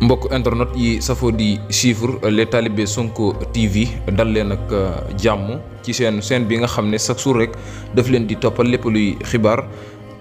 mbokk internet yi safoo di suivre les talibés Sonko TV dal leen ak jàmm ci seen bi nga xam ne chaque jour rek daf leen di toppal lépp luy xibaar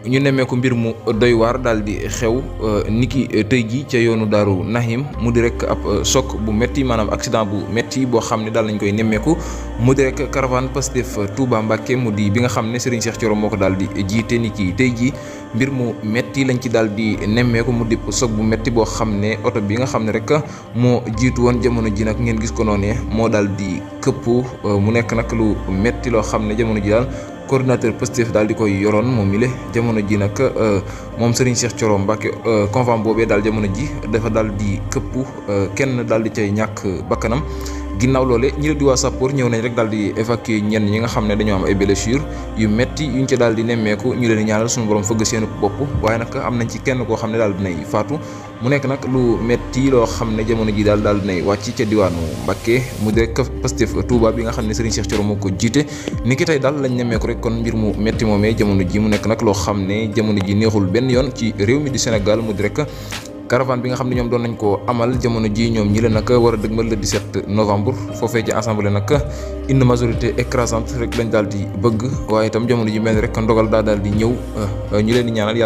ñu nemmeeku mbir mu doy waar daal di xew niki tey ji ca yoonu Daaru Nahim mu di rek ab choc bu métti maanaam accident bu métti boo xam ne daal nañ koy nemmeeku mu di rek caravane Pastef Touba Mbacké mu di bi nga xam ne Serigne Cheikh Thioro moo ko daal di jiite niki tey ji mbir mu métti lañ ci daal di nemmeeku mu di choc bu métti boo xam ne oto bi nga xam ne rek moo jiitu woon jamono ji nag ngeen gis ko noonee moo daal di këpp mu nekk nag lu métti loo xam ne jamono ji daal coordinateur Pastef daal di koy yoroon moom mi le jamono ji nag moom Serigne Cheikh Thioro Mbacké convent boobee daal jamono ji dafa daal di këpp kenn daal di cay ñàkk bakkanam ginnaaw loole ñi la di waa sappoor ñëw nañ rek daal di évacuer ñenn ñi nga xam ne dañoo am ay blessures yu metti yuñ ci daal di nemmeeku ñu leen di ñaanal suñu borom fëgg seen bopp waaye nag am nañ ci kenn koo xam ne daal dinay faatu mu nekk nag lu metti loo xam ne jamono ji daal dinay wàcc ca diwaanu Mbacké mu di rek Pastef Touba bi nga xam ne Serigne Cheikh Thioro moo ko jiite ni ki tey daal lañ nemmeeku rek kon mbir mu metti moomee jamono ji mu nekk nag loo xam ne jamono ji neexul benn yoon ci réew mi di Sénégal mu di rek caravane bi nga xam ne ñoom doon nañ ko amal jamono ji ñoom ñi la nag war a dëgmal le 17 novembre foofee ci assemblée nag une majorité écrasante rek lañ daal di bëgg waaye itam jamono ji mel rek ndogal daal di ñëw ñu leen di ñaanal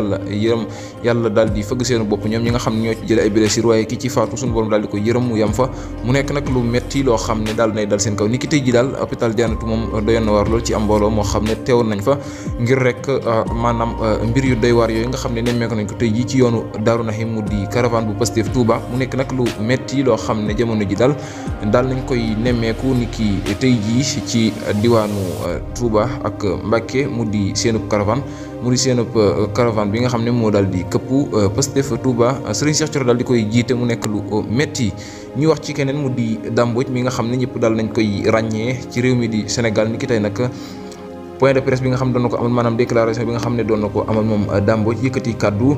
yàlla daal di fëgg seen bopp ñoom ñi nga xam ne ñoo ci jële ay blessures waaye ki ci faatu suñu borom daal di ko yërëm mu yam fa mu nekk nag lu metti loo xam ne daal nay dal seen kaw ni ki tey ji daal hôpital Janatu moom doyoon na waar lool ci am mbooloo moo xam ne teewoon nañ fa ngir rek maanaam mbir yu doy waar yooyu nga xam ne nemmeeku nañ ko tey ji ci yoonu Daaru Nahim mu di caravane bu Pastef Touba mu nekk nag lu metti loo xam ne jamono ji daal nañ koy nemmeeku ni ki tey jii ci diwaanu Touba ak Mbacké mu di seenub caravane bi nga xam ne moo daal di këpp Pastef Touba Serigne Cheikh Thioro daal di koy jiite mu nekk lu metti ñu wax ci keneen mu di Dame Mbodj mi nga xam ne ñëpp daal nañ koy ràññee ci réew mi di Sénégal ni ki tey nag point de presse bi nga xam ne doon na ko amal maanaam déclaration bi nga xam ne doon na ko amal moom Dame Mbodj yëkkati kàddu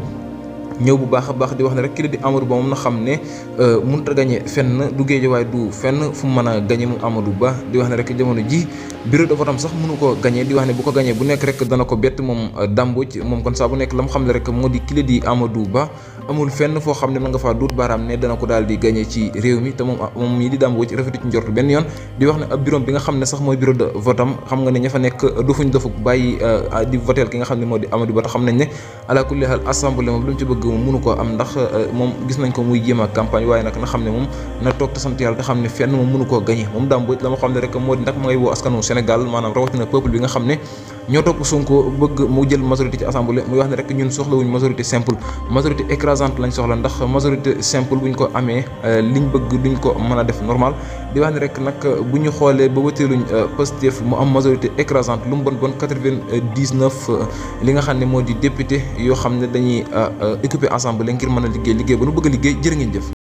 ñëw bu baax a baax di wax ne rek kii di Amadou Ba moom na xam ne mënut a gañe fenn du Guédiawaye du fenn fu mu mën a gañe moom Amadou Ba di wax ne rek jamono ji bureau de vote am sax mënu ko gañe di wax ne bu ko gañee bu nekk rek dana ko bett moom Dame Mbodj moom kon saa bu nekk la mu xam ne rek moo di kii di Amadou Ba amul fenn foo xam ne mën nga faa duut baaraam ne dana ko daal di gañe ci réew mi te moom mii di Dame Mbodj rafetu ci njort benn yoon di wax ne ab bureau bi nga xam ne sax mooy bureau de vote am xam nga ne ña fa nekk dufuñ dafuk bàyyi di votel ki nga xam ne moo di Amadou Ba te xam nañ ne ala kulli haal assemblée moom lu mu ci bëgg moom mënu ko am ndax moom gis nañ ko muy jéem a campagne waaye nag na xam ne moom na toog te sant yàlla te xam ne fenn moom mënu koo gañe moom Dame Mbodj la ma xam ne rek moo di nag ma ngay woo askanu Sénégal maanaam rawatina peuple bi nga xam ne ñoo topp Sonko bëgg mu jël majorité ci assemblée muy wax ne rek ñun soxlawuñ majorité simple majorité écrasante lañ soxla ndax majorité simple buñ ko amee liñ bëgg duñ ko mën a def normal di wax ne rek nag bu ñu xoolee ba wëteeluñ Pastef mu am majorité écrasante lu mu bon 99 li nga xam ne moo di député yoo xam ne dañuy occuper assemblée ngir mën a liggéey ba nu bëgg a liggéey jërë ngeen jëf